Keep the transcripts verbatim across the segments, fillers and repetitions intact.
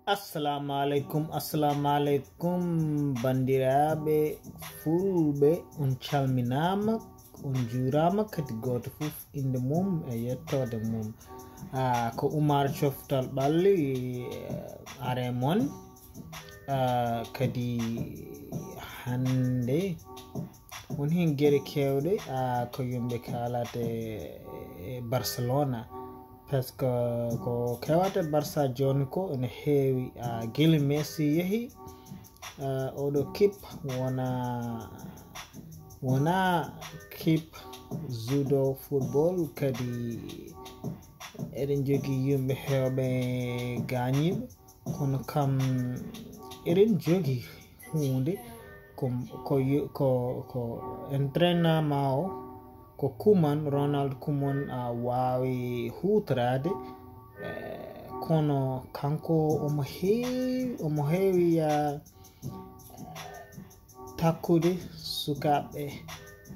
Assalamu aleykum, assalamu aleykum, banndiraaɓe fulɓe, on calminaama, on njuuraama, kadi gooto fof innde mum e yettoode mum. Ah, ko Oumar Coftal Ɓalli, eh, are mon. Ah, kadi hannde won heen geɗe keewɗe, ah, ko yimɓe kaalata e, e Barcelona. Parce que ko kewata Barça jooni ko ene heewi, ah, gila Messi yehi, ah, oɗo kip wona, wona kip judo football, kadi eɗen jogii yimɓe heewɓe gaañiiɓe, kono kam eɗen jogii huunde ko, ko, ko, ko entraînement o, ko Koeman, Ronald Koeman, a waawi huutoraade, eh, kono kanko omo heewi, omo heewi ya takkude sukaaɓe,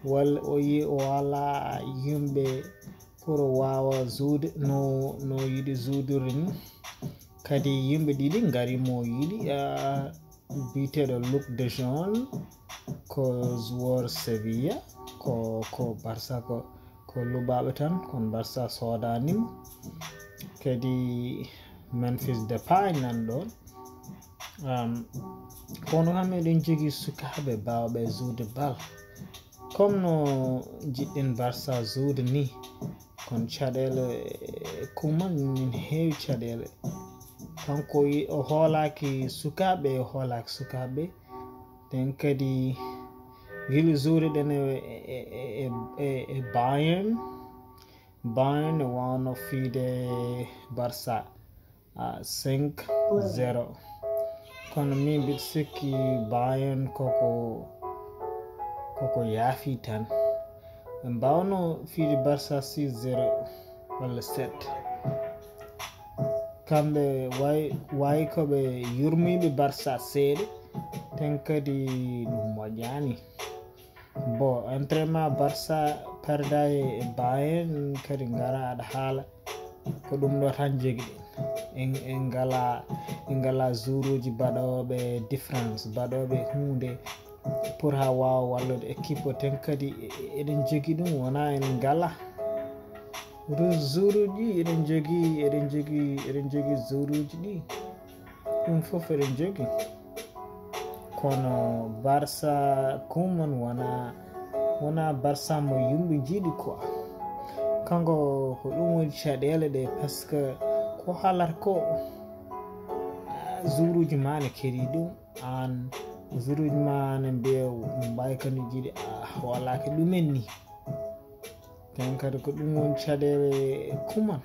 walla o yi o alaa yimɓe pour o waawa juude no, no yiɗi juudude ni. Kadi yimɓe ɗiɗi ngari mo yiɗi, ah, biyeteeɗo Luuk de Jong, ko joueur Sevilla, ko, ko Barça, ko, ko lobaaɓe tan, kono Barça soodaani mo. Kadi Memphis Depay nan ɗoon. Um, kono kam eɗen jogii sukaaɓe baawɓe juude bal. Comme no njiɗɗen Barça juude ni, kono caɗeele, eh, Koeman ene heewi caɗeele. Kanko yi-, o hoolaaki sukaaɓe, o hoolaaki sukaaɓe. Nden kadi gila juuɗe ɗen e, e, e, e, e Bayern. Bayern ne waawno fiyde Barça, ah, cinq zéro. Kono min mbiɗa sikki Bayern koko, koko yaafi tan. Ɓe mbaawno fiyde Barça six zéro walla sept. Kamɓe way, way ko ɓe yurmiiɓe Barça seeɗa, ten kadi ɗum moƴƴaani. Bon, entraînement Barça perda e Bayern kadi ngara aɗa haala. Ko ɗum ɗo tan jogiɗen. En, en ngala, en ngala joueuruuji baɗooɓe différence, baɗooɓe huunde pour haa waawa wallude équipe o. Ten kadi e-, e-, eɗen jogi ɗum, wona en ngala. Joueuruuji ɗi eɗen jogi, eɗen jogi, eɗen jogi joueuruuji ɗi. Ɗum fof eɗen jogi. Kono Barça Koeman wona, wona Barça mo yimɓe njiɗi quoi. Kanko ko ɗum woni caɗeele ɗe, parce que ko haalata ko, ah, joueuruuji ma ne keɗi ɗum, aan joueuruuji ma ne mbiya mbawi kadi jiɗi, ah, wallaki ɗumen ni. Nden kadi ko ɗum woni caɗeele Koeman.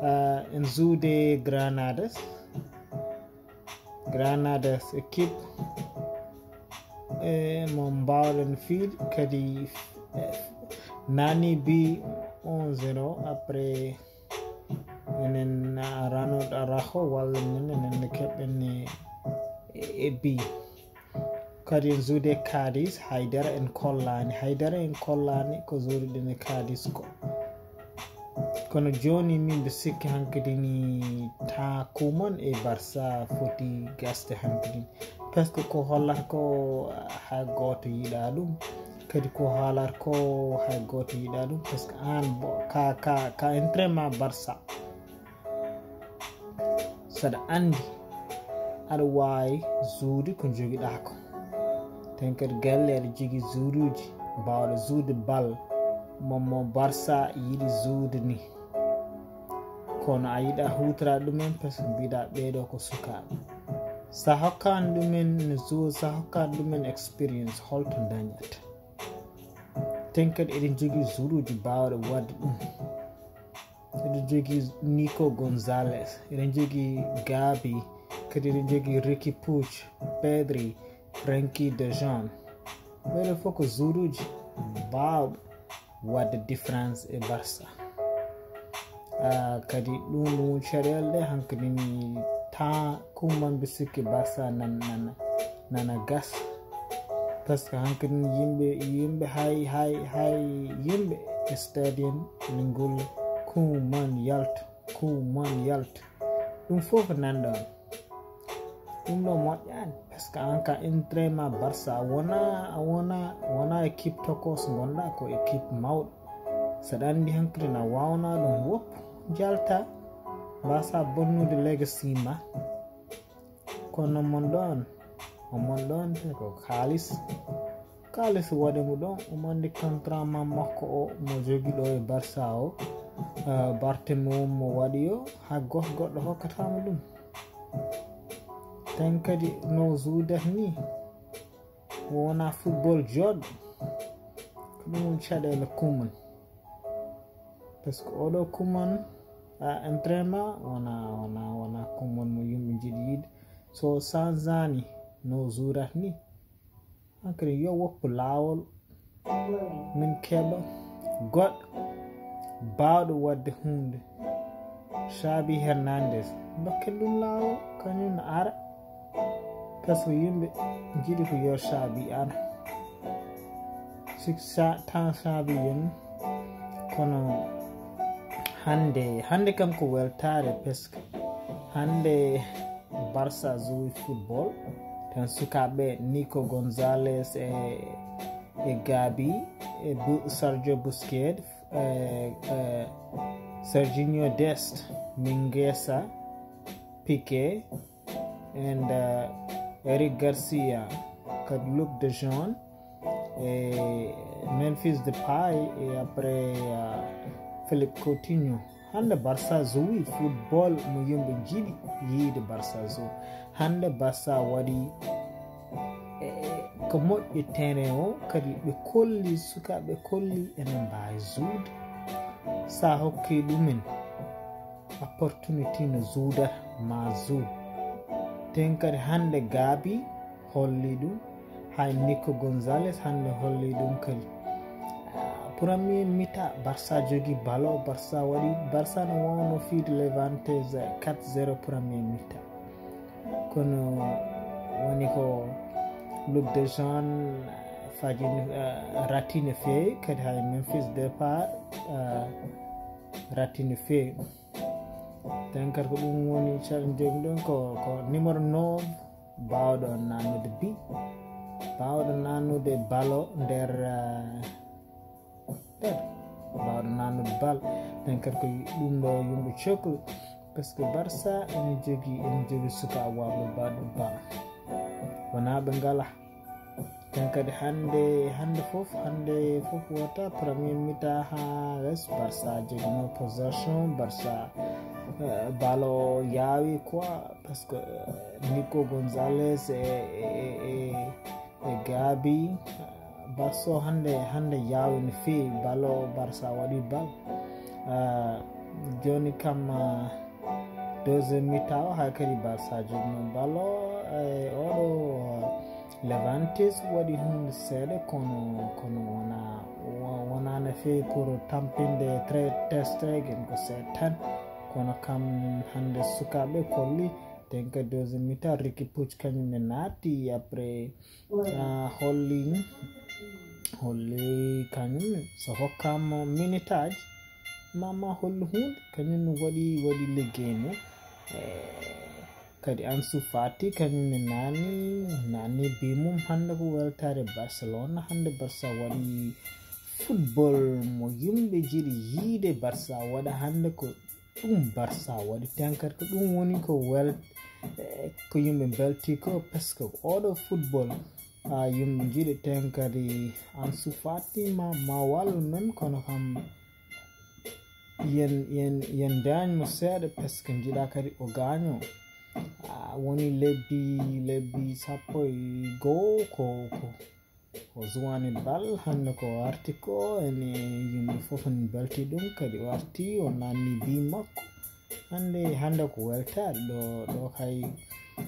Ah, en joué Granadas. Granadas équipe, eh, mo mbaawɗen fiyde kadi, eh, nani bi un zéro après enen Ronald Araujo walla min enen ne keɓɓen e, e bi. Kadi en joué Cadiz, haydara en kollaani, haydara en kollaani ko joué ɗen e Cadiz ko. Kono jooni min mbiɗa sikki hankadi ni ta Koeman e Barça foti gasde hankadi ni. Parce que ko hollata ko hay gooto yiɗa ɗum. Kadi ko haalata ko hay gooto yiɗa ɗum. Parce que aan bo-, ka, ka, ka entraînement Barça. Saɗa anndi aɗa waawi jouude ko njogiɗaa ko. Ten kadi galle aɗa jogii joueuruuji baawɗo jouude bal mo, mo Barça yiɗi jouude ni. Kono a yiɗa huutora ɗumen parce que mbiɗa ɓeeɗo ko sukaaɓe. Sa hokkaani ɗumen no joueur, sa hokkaani ɗumen expérience, holto ndañata? Ten kadi eɗen jogii joueuruuji baawɗo waɗde ɗum. Eɗen jogii Nico Gonzalez, eɗen jogii Gavi, kadi eɗen jogii Riqui Puig, Pedri, Frenkie de Jong. Ɓeeɗo fof ko joueuruuji baawɓe waɗde différence e Barça. Ah, kadi ɗum, ɗum caɗeele ɗe hankadi ni ta Koeman mbiɗa sikki Barça nan, nan, nana gas. Parce que hankadi yimɓe, yimɓe hay, hay, hay yimɓe e stadium ne ngolla Koeman yalta, Koeman yalta. Ɗum fof nan ɗon. Ɗum ɗo moƴƴaani. Parce que an ka entraînement Barça, a wona, a wona, wona équipe tokos ngonɗa, ko équipe mawɗo. Saɗa anndi hankkadi na wawna ɗum wop jalta. Mbasa bonnude legacy ma. Kono mon ɗon, o mon ɗon te ko kaalis. Kaalis waɗi mo ɗon, o mandi contrat ma makko o mo jogi ɗo e Barça o. Ah, Bartomeu mo waɗi o, ha goto goɗɗo hokkatamo ɗum. Tan kadi no zuudat ni, wona football joɗɗo. Ko ɗum woni caɗeele kuman. Parce que oɗo kuman, a entraînement, wona, wona, wona kuman mo yimɓe jiɗi yiide. So sanzani no zuudat ni, hankadi yo woppu laawol, min keɓa goɗɗo baawɗo waɗde huunde. Xavi Hernandez, dokken ɗum laawol, kañum ne ara. Parce que yimɓe jiɗi ko yo Xavi ara. Si sa-, tan Xavi yoni, kono hannde, hannde kam ko weltaare, parce que hannde Barça joue football, tan sukaaɓe Nico Gonzalez e, e Gavi, e Bu-, Sergio Busquets, e, e, Serginho Dest, Mingueza, Piqué, and, uh, Eric Garcia, kadi Luuk de Jong, e Memphis Depay, e après, uh, Philippe Coutinho. Hannde Barça joue football mo yimɓe jiɗi yiide Barça joue. Hannde Barça waɗi, e, ko moƴƴi terrain o, kadi ɓe kolli, sukaaɓe kolli ene mbaawi jouer. Sa hokki ɗumen opportunity no zuuda ma zu. Ten kadi hannde Gavi holli ɗum, hay Nico Gonzalez hannde holli ɗum kadi. Ah, premier mi-temps, Barça jogi ballon, Barça waɗi, Barça no wawno fiide Levante quatre zéro premier mi-temps. Kono woni ko Luuk de Jong fajini, ah, ratini feewi, kadi hay Memphis Depay, ah, ratini feewi. Ten kadi ko ɗum woni caɗeele joom ɗon ko, ko numéro neuf, baawɗo naannude bi, baawɗo naannude ballon nder, eh, nder, baawɗo naannude bal. Ten kadi ko ɗum ɗo yimɓe cokli, parce que Barça ene jogi, ene jogi suka warɗo baɗɗo bal. Wonaa ɓe ngala. Tan kadi hannde, hannde fof, hannde fof wota premier mi-temps ha les Barça jogino possession, Barça, eh, ballon yaawi quoi, parce que, eh, Nico Gonzalez e, e, e, e, e Gavi, eh, Barça hannde, hannde yaawi no feewi, ballon Barça waɗi bal. Ah, jooni kam, ah, deuxième mi-temps o, hay kadi Barça jogino ballon, e oɗo Levantis waɗi hunde seeɗa, kono, kono wona, wo-, wonano feewi pour tampinde très, Ter Stegen ko seeɗa tan. Kono kam hannde sukaaɓe kolli, ten kadi deuxième mi-temps, Riqui Puig kañum ne naati, après, ah, holli, holli kañum ne, so hokkama minutaaji, ma, ma hollu hunde, kañum ne waɗi, waɗi liggey mum. Eh, kadi Ansu Fati, kañum ne naani, naani bi mum hannde ko weltaare Barcelona. Hannde Barça waɗi football mo yimɓe jiɗi yiide Barça waɗa hannde ko ɗum Barça waɗi. Ten kadi ko ɗum woni ko wel-, eh, ko yimɓe belti ko, parce que oɗo football, ah, yimɓe jiɗi ten kadi Ansu Fati ma, ma wallu men, kono kam yen, yen, yen dañ mo seeɗa, parce que jiɗa kadi o gaaño. Ah, woni lebbi, lebbi sappo e goo ko, ko, o zuwani bal, hannde ko arti ko, ene yimɓe fof ne belti ɗum, kadi o arti, o nanni bi makko. Hannde, hannde ko weltaare ɗo, ɗo kay,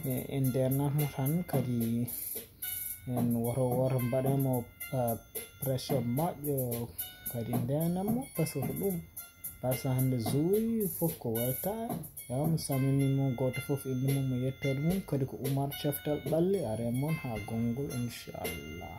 e, en ndernatmo tan, kadi en woto, woto mbaɗemo, ah, pression moƴƴo, kadi ndenatmo, parce que ko ɗum. Barça hannde joue fof ko weltaare. Yaw, mi salmini mo, gooto fof innde mum e yettoode mum, kadi ko Oumar Coftal Ɓalli, are mon haa gonngol, inchallah.